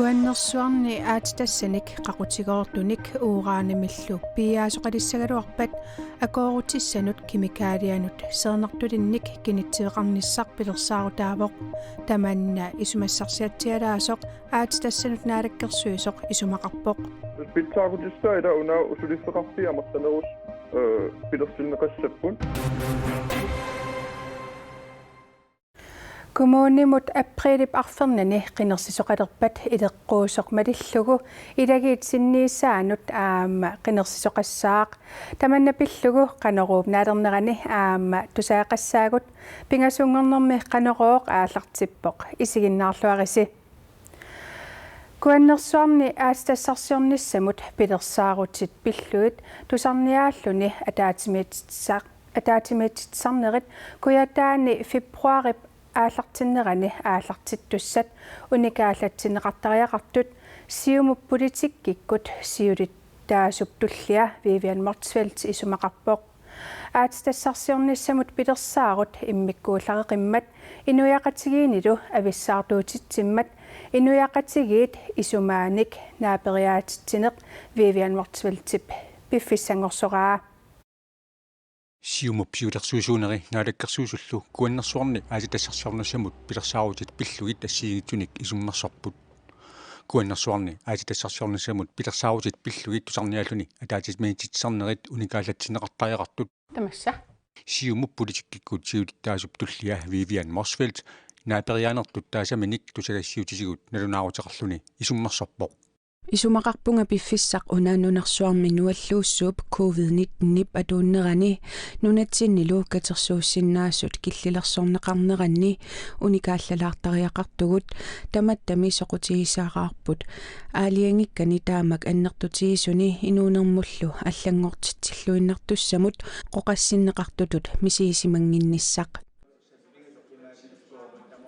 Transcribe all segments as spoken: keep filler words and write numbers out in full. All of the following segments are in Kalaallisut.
Kuannersuarni aatsitassanik qaqutigoortunik uranimillu piiaasoqalissagaluarpat akoorutissanut kemikaalianut seernartulinnik kinitsiveqarnissaq pilersaarutaavoq. Tamanna isumassarsiatsialaasoq aatsitassanut naalakkersuisoq isumaqarpoq. Pitsaarutissaa ila una usulisseqarfiit amerlanerusut, eh, pilersinneqassapput. Kommunimut aprilip arfernani qinersisoqalerpat ileqquusoq malillugu ilagiit sinniisaanut aamma qinersisoqassaaq. Tamanna pillugu Qanoruup naalernerani aamma tusagaqassaagut pingasunngornermi Qanorooq aallartippoq. Isiginnaarluarisi. Kuannersuarni aatsitassarsiornissamut pilersaarutit pillugit tusarniaalluni ataatsimiititsa-, ataatsimiititsisarnerit Kujataani februaarip aallartinnerani aallartittussat unikaallatsinneqartariaqartut Siumup politikkikkut siulittaasup tullia Vivian Motzfeldt isumaqarpoq. Aatsitassarsiornissamut pilersaarut immikkuullareqimmat inuiaqatigiinnilu avissaartuutitsimmat inuiaqatigiit isumaanik naaperiaatitsineq Vivian Motzfeldtip piffissangorsoraa. Siumup siulersuisuuneri Naalakkersuisullu Kuannersuarni aatsitassarsiornissamut pilersaarutit pillugit assigiinngitsunik isummersorput. Kuannersuarni aatsitassarsiornissamut pilersaarutit pillugit tusarniaalluni ataatsimiititsisarnerit unikaallatsinneqartariaqartut. Tamassa. Siumup politikkikkut siulittaasup tullia Vivian Motzfeldt naaperiaanertut taasaminik tusagassiuutitigut nalunaaruteqarluni isummersorpoq. Isumaqarpunga piffissaq una nunarsuarmi nualluussuup covid nitten-ip atuunnerani nunatsinnilu katersuussinnaasut killilersorneqarneranni unikaallalaartariaqartugut. Tamattami soqutigisaraarput aalajangikkani taamak annertutigisuni inuunermullu allanngortitsilluinnartussamut qooqassinneqartutut misigisimannginnissaq.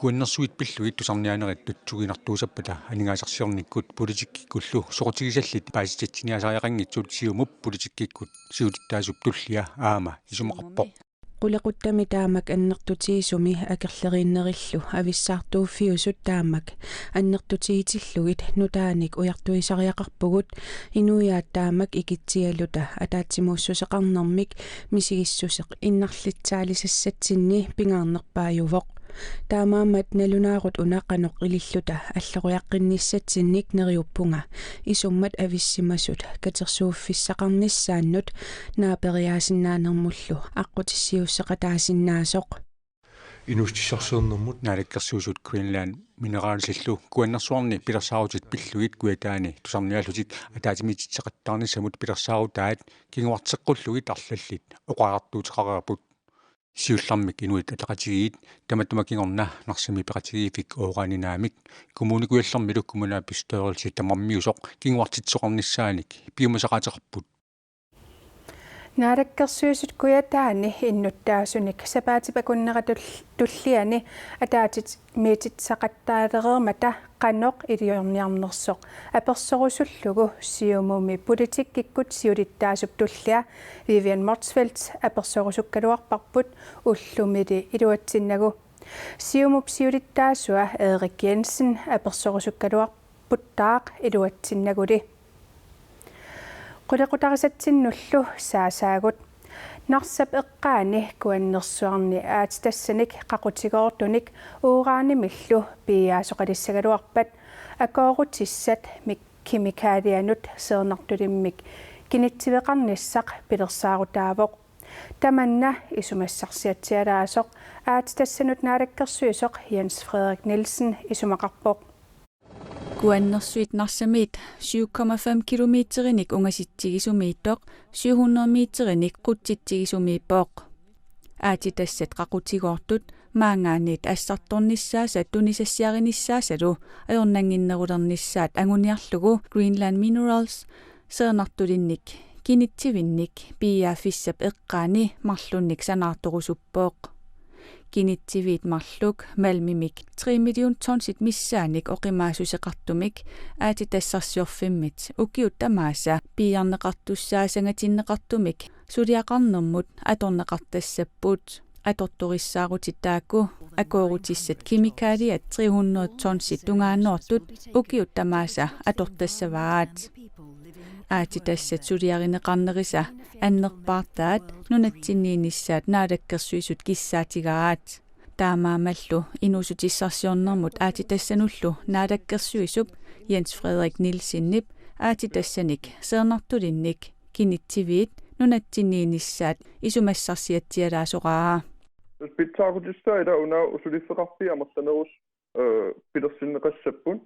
Kuannersuit pillugit tusarniaanerit tutsuiginartuusappata aningaasarsiornikkut politikkikkullu soqutigisallit paasititsiniaasariaqanngitsut Siumup politikkikkut siulittaasup tullia aamma isumaqarpoq. Qulequttami taamak annertutigisumi akerleriinnerillu avissaartuuffiusut taamak annertutigitillugit nutaanik ujartuisariaqarpugut, inuiaat taamak ikitsigaluta ataatsimuussuseqarnermik misigissuseq innarlitsaalisassatsinni pingaarnerpaajuvoq. Taamaammat nalunaarut una qanoq ililluta alloriaqqinnissatsinnik neriuppunga isummat avissimasut katersuuffissaqarnissaannut naaperiaasinnaanermullu aqqutissiuusseqataasinnaasoq. Inuussutissarsiornermut Naalakkersuisut Greenland Mineralsillu Kuannersuarni pilersaarutit pillugit Kujataani tusarniaallutik ataatsimiititseqattaarnissamut pilersaarutaat kinguarteqqullugit arlallit oqariartuuteqareerput. Siullermik Inuit Ataqatigiit, tamatuma kingorna Narsami peqatigiiffik uraninaamik, Kommune Kujallermilu kommunalbestyrelsi tamarmiusoq kinguartitsisoqarnissaanik piumasaqaateqarput. Naalakkersuisut Kujataani innuttaasunik sapaatip akunnerata tul-, tulliani ataatsimiititsaqattaalereermata qanoq iliorniarnersoq apersorusullugu Siumumi politikkikkut siulittaasup tullia Vivian Motzfeldt apersorusukkaluarparput ullumili iluatsinnagu. Siumup siulittaasua Erik Jensen apersorusukkaluarputtaaq iluatsinnaguli. Qulequtarisatsinnullu saasaagut. Narsap eqqaani Kuannersuarni aatsitassanik qaqutigoortunik uranimillu piiaasoqalissagaluarpat akoorutissat mik-, kemikaalianut seernartulimmik kinitsiveqarnissaq pilersaarutaavoq. Tamanna isumassarsiatsialaasoq aatsitassanut naalakkersuisoq Jens Frederik Nielsen isumaqarpoq. Kuannersuit Narsamiit syv komma fem kilometerinik ungasitsigisumiittoq syv hundrede meterinik qutsitsigisumiippoq. Aatsitassat qaqutigoortut maanngaanniit assartornissaasa tunisassiarinissaassalu ajornannginnerulernissaat anguniarlugu Greenland Minerals seernartulinnik kinitsivinnik piiaaffissap eqqaani marlunnik sanaartorusuppoq. Kinitsiviit marluk malmimik tre million tonsit missaannik oqimaassuseqartumik aatsitassarsiorfimmit ukiut tamaasa piiarneqartussaasangatinneqartumik suliaqarnermut atorneqartassapput. Atortorissaarutit taakku Akuerutissat kemikaaliat tre hundrede tonsit tungaannoortut ukiut tamaasa atortassavaat. Aatsitassat suliarineqarnerisa annerpaartaat nunatsinniinnissaat Naalakkersuisut kissaatigaat. Taamaammallu inuussutissarsiornermut aatsitassanullu Naalakkersuisup Jens Frederik Nielsenip aatsitassanik seernartulinnik kinitsiviit nunatsinniinnissaat isumassarsiatsialaasoraa. Pitsaaqutissaa ila una suliffeqarfiit amerlanerusut, eh, pilersinneqassapput,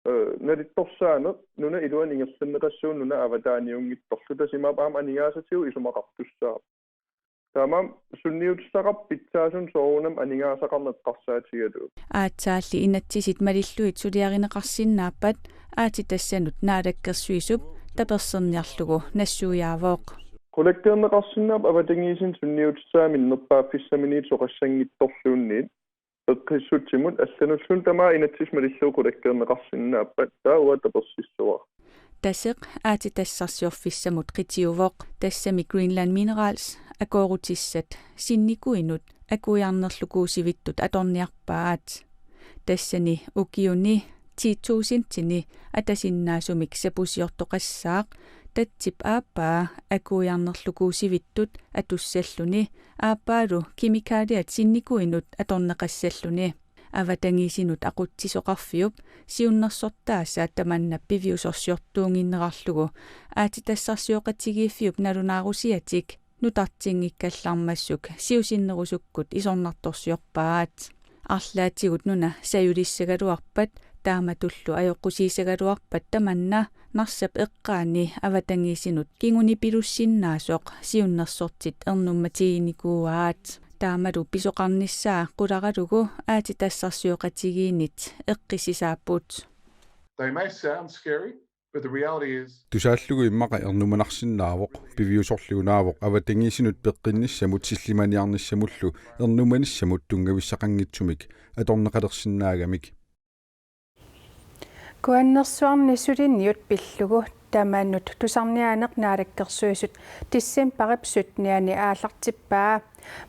eh, nalittorsaaneq nuna iluani ingerlanneqassasoq nuna avataaniunngitsorlu, tassa imaappoq aamma aningaasatigut isumaqartussaavoq. Taamaammat sunniutissaqarpoq pitsaasunut soorunami aningaasaqarneq eqqarsaatigalugu. Aatsaalli inatsisit malillugit suliarineqarsinnaappat aatsitassanut Naalakkersuisup taperserniarlugu nassuiaavoq. Qulakkeerneqarsinnaapput avatangiisinut sunniutissaanut minnerpaaffissaminiit soqassanngitsorluunniit peqqissutsimut allanulluunniit tamaat inatsisit malillugit qulakkeerneqarsinnaappat taava tapersissavara. Taseq aatsitassarsiorfissamut qitiuvoq, tassami Greenland Minerals akuerutissat sinnikuinut akuiarnerlukuusivittut atorniarpaat. Tassani ukiuni ti tusindini atasinnaasumik sapusiortoqassaaq tatsip aappaa akuiarnerlukuusivittut atussalluni aappaalu kemikaaliat sinnikuinut atorneqassalluni. Avatangiisinut aqutsisoqarfiup siunnersortaasa tamanna piviusorsiortuunnginnerarlugu aatsitassarsioqatigiiffiup nalunaarusiatik nutartinngikkallarmassuk siusinnerusukkut isornartorsiorpaat. Arlaatigut nuna sajulissagaluarpat taamatullu ajoqusiissagaluarpat tamanna Narsap eqqaani avatangiisinut kingunipilussinnaasoq siunnersortit ernummatiginikuuaat. Taamalu pisoqarnissaa qularalugu aatsitassarsioqatigiinnit eqqissisaapput. They may sound scary, but the reality is Tusaallugu immaqa ernumanarsinnaavoq, piviusorluunaavoq avatangiisinut peqqinnissamut sillimaniarnissamullu ernumanissamut tunngavissaqanngitsumik atorneqalersinnaagamik. Kuannersuarni suliniut pillugu tamanut tusarniaaneq Naalakkersuisut decembarip syttenianni aallartippaa,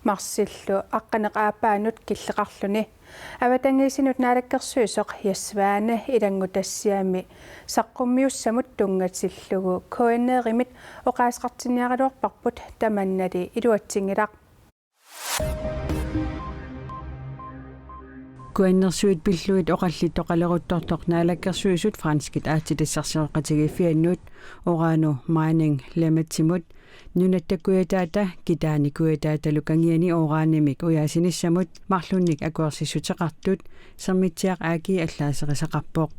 marsillu aqqaneq-aappaanut killeqarluni. Avatangiisinut naalakkersuisoq Jess Svane ilanngutassiami saqqummiussamut tunngatillugu K N R-imit oqaaseqartinniaraluarparput tamannali iluatsinngilaq. Kuannersuit pillugit oqallittoqaleruttortoq Naalakkersuisut franskit aatsitassarsioqatigiiffiannut Orano Mining Limitimut nunatta Kujataata, Kitaani Kujataatalu Kangiani uranimik ujaasinissamut marlunnik akuersissuteqartut Sermitsiaq A/S allaaserisaqarpoq.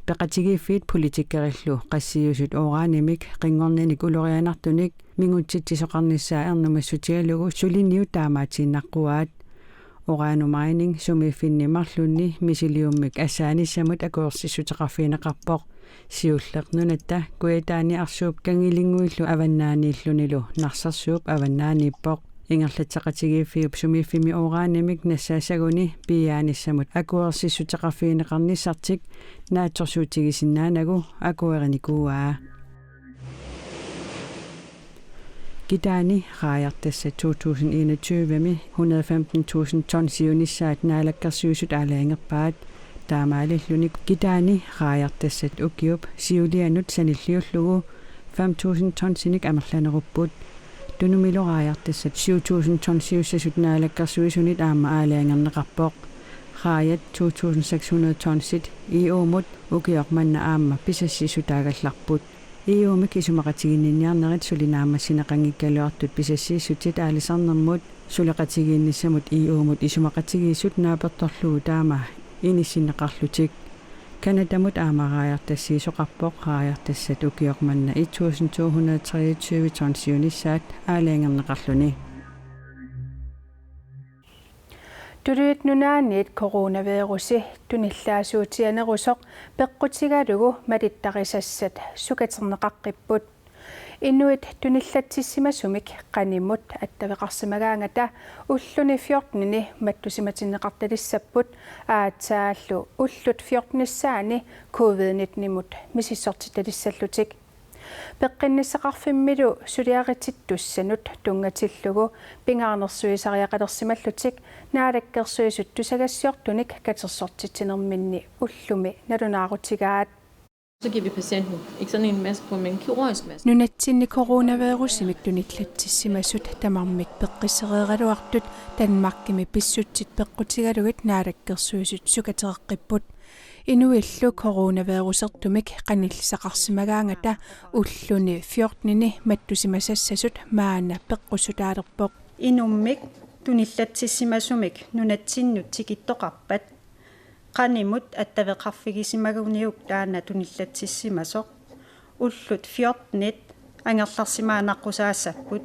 Peqatigiiffiit politikerillu qassiusut uranimik qinngornanik ulorianartunik mingutsitsisoqarnissaa ernumassutigalugu suliniut taamaatiinnaqquaat. Orano Mining sumiiffinni marlunni misiliummik assaanissamut akuersissuteqarfigineqarpoq. Siulleq nunatta Kujataani arsuup Kangilinnguillu avannaaniillunilu Narsarsuup avannaaniippoq. Ingerlateqatigiiffiup sumiiffimmi uranimik nassaassaguni piiaanissamut akuersissuteqarfigineqarnissartik naatsorsuutigisinnaanagu akuerinikuuaa. Kitaani raajartassat to tusind enogtyve-mi hundrede femten tusind ton siunissaat Naalakkersuisut aalajangerpaat. Taamaalilluni Kitaani raajartassat ukiup siulianut sanilliullugu fem tusind tonsinik amerlanerupput. Tunumilu raajartassat syv tusind tonsiussasut Naalakkersuisunit aamma aalajangerneqarpoq. Raajat to tusind seks hundrede tonsit E U-mut ukioq manna aamma pisassiissutaagallarput. E U-mik isumaqatiginninniarnerit suli naammassineqanngikkaluartut pisassiissutit aalisarnermut suleqatigiinnissamut E U-mut isumaqatigiissut naapertorlugu taama inissinneqarlutik. Canadamut aamma raajartassiisoqarpoq, raajartassat ukioq manna et tusind to hundrede treogtyve ton siunissaat aalajangerneqarluni. Tuluit Nunaanniit coronavirusi tunillaasuutiganerusoq peqqutigalugu malittarisassat sukaterneqaqqipput. Inuit tunillatsissimasumik qanimut attaveqarsimagaangata ulluni fjortenini mattusimatinneqartalissapput, aatsaallu ullut fjortenissaanni covid nittenimut misissortitalissallutik. Peqqinnissaqarfimmilu suliaritittussanut tunngatillugu pingaarnersuisariaqalersimallutik Naalakkersuisut tusagassiortunik katersortitsinerminni ullumi nalunaarutigaat. Så giver vi patienten ikke sådan en maske på, men en kirurgisk maske. Nunatsinni coronavirusimik tunillatsissimasut tamarmik peqqissereeraluartut Danmarkimi pissutsit peqqutigalugit Naalakkersuisut sukatereqqipput. Inuillu coronavirusertumik qanillisaqarsimagaangata ulluni fjortenini mattusimasassasut maanna peqqussutaalerpoq. Inummik tunillatsissimasumik nunatsinnut tikittoqarpat qanimut attaveqarfigisimaguniuk taanna tunillatsissimasoq. Ullut fjortenit angerlarsimaannaqqusaassapput.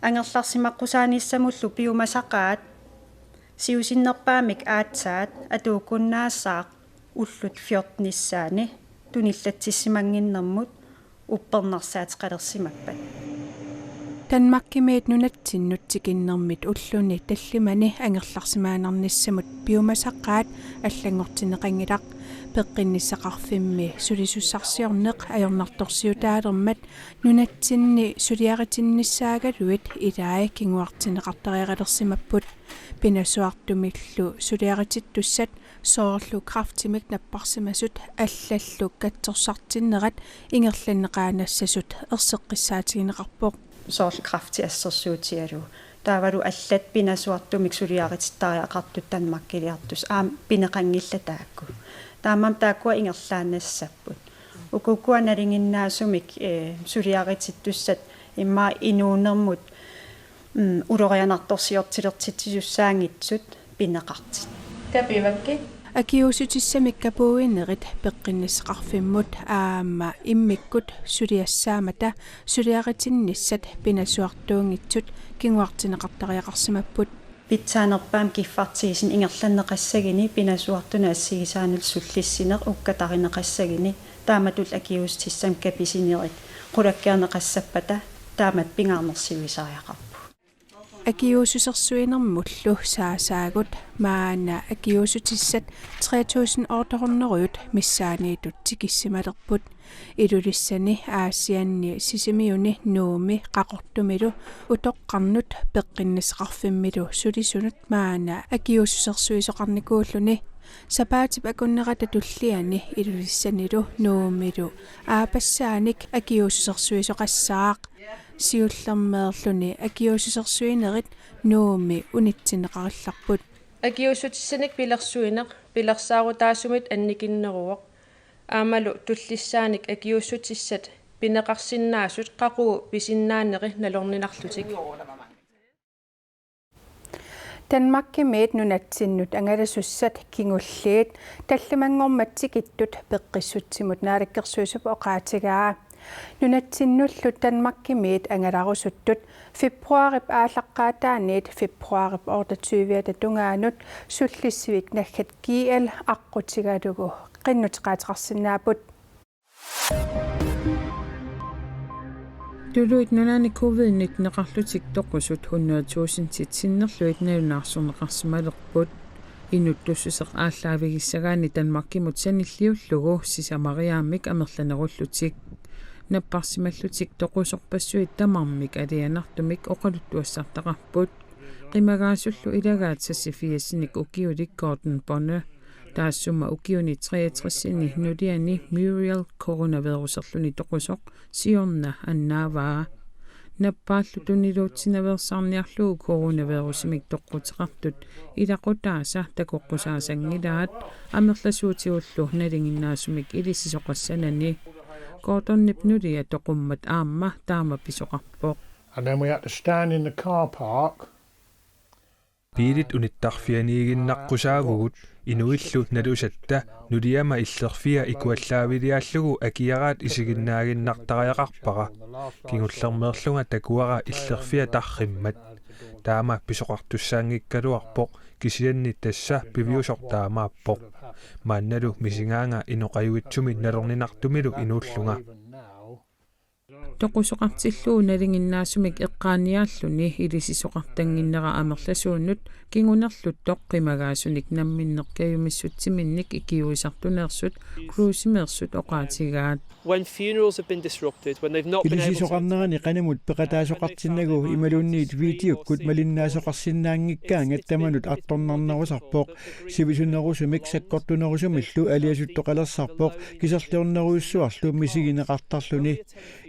Angerlarsimaqqusaanissamullu piumasaqaat siusinnerpaamik aatsaat atuukkunnaassaaq ullut fjortenissaanni tunillatsissimannginnermut uppernarsaateqalersimappat. Danmarkimiit nunatsinnut tikinnermit ulluni tallimani angerlarsimaannarnissamut piumasaqaat allanngortinneqanngilaq. Peqqinnissaqarfimmi sulisussarsiorneq ajornartorsiutaalermat nunatsinni suliaritinnissaagaluit ilai kinguartinneqartariaqalersimapput. Pinasuartumillu suliaritittussat soorlu kræftimik napparsimasut allallu katsorsartinnerat ingerlanneqaannassasut erseqqissaatigineqarpoq. Soorlu kræfti assersuutigalugu. Taavalu allat pinasuartumik suliaritittariaqartut Danmarkiliartussat aamma pineqanngillat taakku. Taamaammat taakkua ingerlaannassapput. Ukuukkua nalinginnaasumik, eh, suliaritittussat immaqa inuunermut, mm, ulorianartorsiortilertitsisussaanngitsut pineqartut. Kapivakkit. Akiuussutissamik kapuuinerit peqqinnissaqarfimmut aamma immikkut suliassaammata suliaritinnissat pinasuartuunngitsut kinguartinneqartariaqarsimapput. Pitsaanerpaamik kiffartuussineq ingerlanneqassaguni pinasuartunut assigisaanullu sullissineq ukkatarineqassaguni taamatullu akiuussutissamik kapisinerit qulakkeerneqassappata taamatut pingaarnersiuisariaqarpugut. Akiuussusersuinermullu saasaagut maanna akiuussutissat tre tusind otte hundrede missaanniittut tikissimalerput. Ilulissani, Aasianni, Sisimiuni, Nuummi, Qaqortumilu, utoqqarnut peqqinnissaqarfimmilu sulisunut maanna akiuussusersuisoqarnikuulluni. Sapaatip akunnerata tulliani Ilulissanilu Nuummilu aappassaanik akiuussusersuisoqassaaq. Siullermeerluni akiuussusersuinerit Nuummi unitsinneqarillarput. Akiuussutissanik pilersuineq pilersaarutaasumit annikinneruvoq. Aammalu tullissaanik akiuussutissat pineqarsinnaasut qaqugu pisinnaaneri nalorninarlutik. Danmarkimiit nunatsinnut angalasussat kingulliit tallimanngormat tikittut peqqissutsimut Naalakkersuisup oqaatigaa. Nunatsinnullu Danmarkimiit angalarusuttut februaarip aallaqqaataaniit februaarip otteogtyve tungaanut sullissivik naggat G L aqqutigalugu qinnuteqaateqarsinnaapput. Tuluit Nunaanni covid nitten-eqarlutik toqusut hundrede tusindit sinnerlugit nalunaarsorneqarsimalerput. Inuttussuseq aallaavigissagaanni Danmarkimut sanilliullugu sisamariaammik amerlanerullutik. Napparsimallutik toqusorpassuit tamarmik alianartumik oqaluttuassartaqarput. Qimagaasullu ilagaat seksogfirsinik ukiulik Gordon Bonne. Taassuma ukiuni treogtresini nuliani Muriel coronaviruserluni toqusoq siorna annaavaa. Nappaallu tuniluutsinaveersaarniarlugu coronavirusimik toqquteqartut ilaqutaasa takoqqusaasanngilaat amerlasuutigullu nalinginnaasumik ilissisoqassanani. Gordonip nulia toqummat aamma taama pisoqarpoq. And then we had to stand in the car park. Biilit unittarfianiiginnaqqusaavugut inuillu nalusatta nuliama illerfia ikuallaaviliaallugu akiaraat isiginnaaginnartariaqarpara. Kingullermeerlunga takuara illerfia tarrimmat. Taama pisoqartussaanngikkaluarpoq kisianni tassa piviusoq taamaappoq. Maannalu misigaanga inoqajuitsumi nalorninartumilu inuullunga. Toqusoqartillugu nalinginnaasumik eqqaaniaalluni ilisisoqartannginnera amerlasuunut kingunerluttoq qimagaasunik namminneq kajumissutsiminnik ikiuisartuneersut cruisemeersut oqaatigaat. When funerals have been disrupted, when they've not been able to Ilisisoqarnerani qanimut peqataasoqartinnagu imaluunniit videokkut malinnaasoqarsinnaanngikkaangat tamanut artornarnerusarpoq, sivisunerusumik sakkortunerusumillu aliasuttoqalersarpoq kiserliornerujussuarlu misigineqartarluni.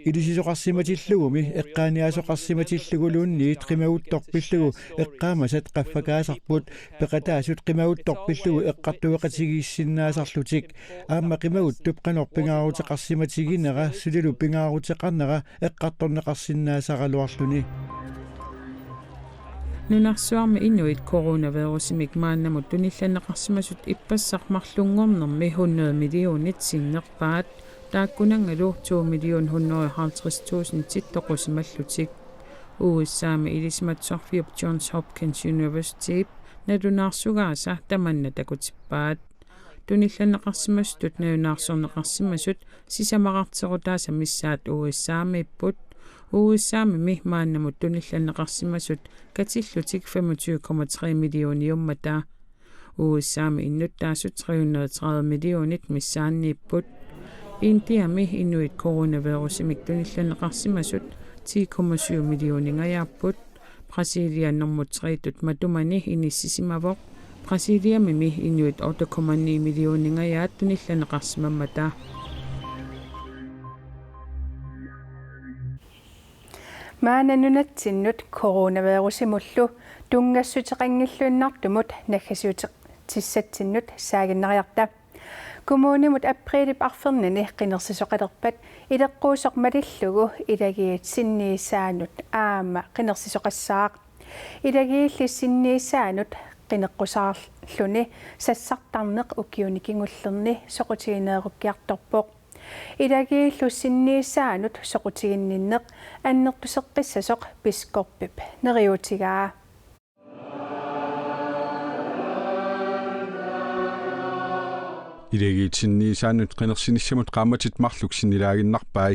Ilisisoqarsimatillugumi eqqaaniaasoqarsimatilluguluunniit qimaguttoq pillugu eqqaamasat qaffakaasarput, peqataasut qimaguttoq pillugu eqqartueqatigiissinnaasarlutik. Aamma qimaguttup qanoq pingaaruteqarsimatiginera sulilu pingaaruteqarnera eqqartorneqarsinnaasaraluarluni. Nunarsuarmi inuit coronavirusimik maannamut tunillanneqarsimasut ippassaq marlunngornermi hundrede millionit sinnerpaat. Taakkunanngalu to million hundrede og halvtreds tusindit toqusimallutik. U S A-mi ilisimatusarfiup Johns Hopkins Universityp nalunaarsugaasa tamanna takutippaat. Tunillanneqarsimasutut nalunaarsorneqarsimasut sisamaqarterutaasa missaat U S A-miipput. U S A-mimi maannamut tunillanneqarsimasut katillutik femogtyve komma tre millioniummata. U S A-mi innuttaasut tre hundrede og tredive millionit missaanniipput. Indiami inuit coronavirusimik tunillanneqarsimasut ti komma syv millioninngajaapput. Brasilia nummer tre-tut matumani inissisimavoq. Brasiliamimi inuit otte komma ni millioningajaat tunillanneqarsimammata. Maanna nunatsinnut coronavirusimullu tunngassuteqanngilluinnartumut naggasiutissatsinnut saaginnariarta. Kommunimut aprilip arfernanni qinersisoqalerpat ileqquusoq malillugu ilagiit sinniisaannut aamma qinersisoqassaaq. Ilagiilli sinniisaannut qineqqusaarluni sassartarneq ukiuni kingullerni soqutigineerukkiartorpoq. Ilagiillu sinniisaannut soqutiginninneq annertuseqqissasoq biskoppip neriuutigaa. Ilagiit sinniisaannut qinersinissamut qaammatit marluk sinnilaaginnarpai.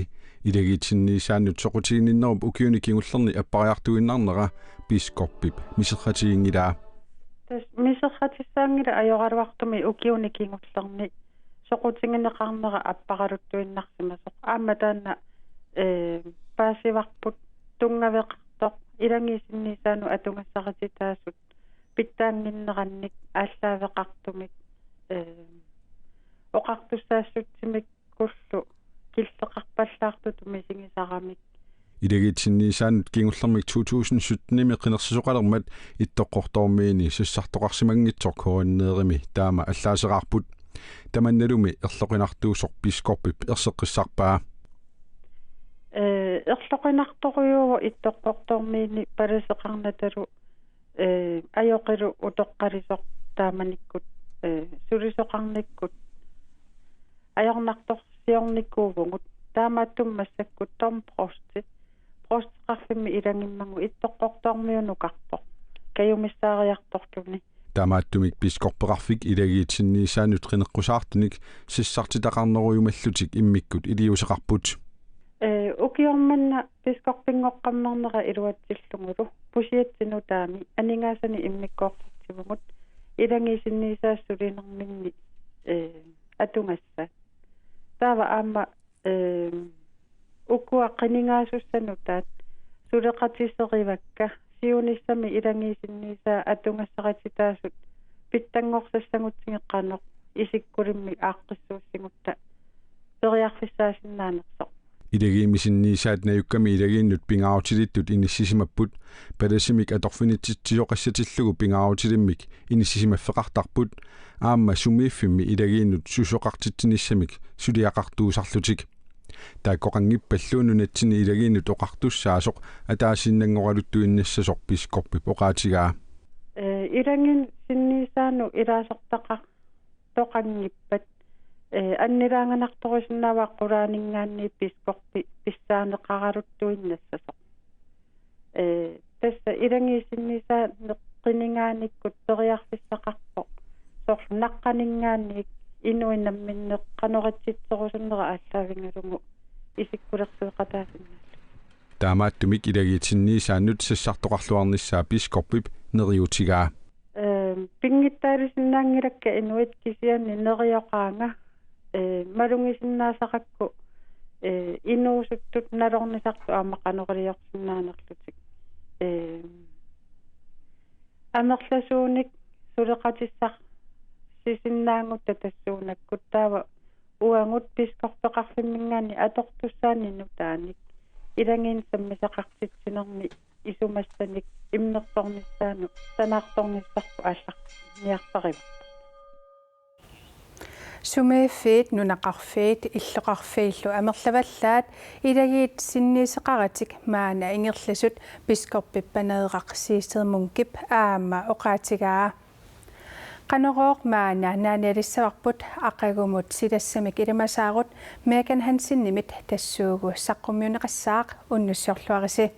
Ilagiit sinniisaannut soqutiginninnerup ukiuni kingullerni appariartuinnarnera biskoppip miserratiginngilaa. Tassa miserratissaanngilaq ajoraluartumik ukiuni kingullerni soqutigineqarnera apparaluttuinnarsimasoq. Aamma taanna, ee, paasivarput tunngaveqartoq ilagiit sinniisaannut atugassarititaasut pitsaannginnerannik aallaaveqartumik, ee, oqartussaassutsimikkullu killeqarpallaartutut misigisaramik. Ilagiit sinniisaannut kingullermik to tusind syttenimi qinersisoqalermat Ittoqqortoormiini sassartoqarsimanngitsoq K N R-imi taama allaaseraarput. Tamannalumi erloqinartuusoq biskoppip erseqqissarpaa. Ee, erloqinartorujuuvoq Ittoqqortoormiini palaseqarnatalu, ee, ajoqilu utoqqalisoq taamanikkut, ee, sulisoqarnikkut ajornartorsiornikuuvugut. Taamaattumik massakkut domprovsti, provsteqarfimmi ilagimmagu Ittoqqortoormiunukartoq kajumissaariartorluni. Taamaattumik biskoppeqarfik ilagiit sinniisaannut qineqqusaartunik sassartitaqarnerujumallutik immikkut iliuuseqarput. Ee, ukioq manna biskoppinngoqqammernera iluatsillugulu Pusiatsinut taami aningaasanik immikkoortitsivugut ilagiit sinniisaat sulinerminni, ee, atugassat. Taava aamma, ee, ukua qinigaasussanut taat suleqatiserivakka siunissami ilagiit sinniisaat atugassarititaasut pitsanngorsassagutsigu qanoq isikkulimmik aaqqissuussigutta periarfissaasinnaanersoq. Ilagiimmi sinniisaat najukkami ilagiinnut pingaarutilittut inissisimapput, palasimik atorfinitsitsisoqassatillugu pingaarutilimmik inissisimaffeqartarput, aamma sumiiffimmi ilagiinnut susoqartitsinissamik suliaqartuusarlutik. Taakkoqanngippallu nunatsinni ilagiinnut oqartussaasoq ataasiinnanngoraluttuinnassasoq biskoppip oqaatigaa. Ee, ilagiit sinniisaannut ilaasortaqar- toqanngippat, ee, annilaaganartorusinnaavaa qulaaninngaanniit biskoppi pissaaneqaraluttuinnassasoq. Ee, tassa ilagiit sinniisaaneq qinigaanikkut periarfissaqarpoq. Soorlu naqqaninngaanniit inuit namminneq qanoq itsitserusunnera aallaavigalugu isikkulersueqataasinnaasut. Taamaattumik ilagiit sinniisaannut sassartoqarluarnissaa biskoppip neriuutigaa. Pinngitsaalisinnaanngilakka inuit kisianni nerioqaanga malugisinnaasaqakku inuusuttut nalornisartut aamma qanoq iliorsinnaanerlutik. Amerlasuunik suleqatissarsisinnaagut tassuunakkut taava uagut biskoppeqarfimminngaanniit atortussaannik nutaanik ilagiinnik sammisaqartitsinermi isumassanik immersornissaanut sanaartornissarput aallartinniarsarivarput. Sumiiffiit, nunaqarfiit, illoqarfiillu amerlavallaat ilagiit sinniiseqaratik maanna ingerlasut biskoppip Paneeraq Siegstad Munkip aamma oqaatigaa. Qanorooq maanna naanialissavarput aqagumut silassamik ilimasaarut Megan Hansenimit tassuugu saqqummiunneqassaaq, unnussiorluarisi.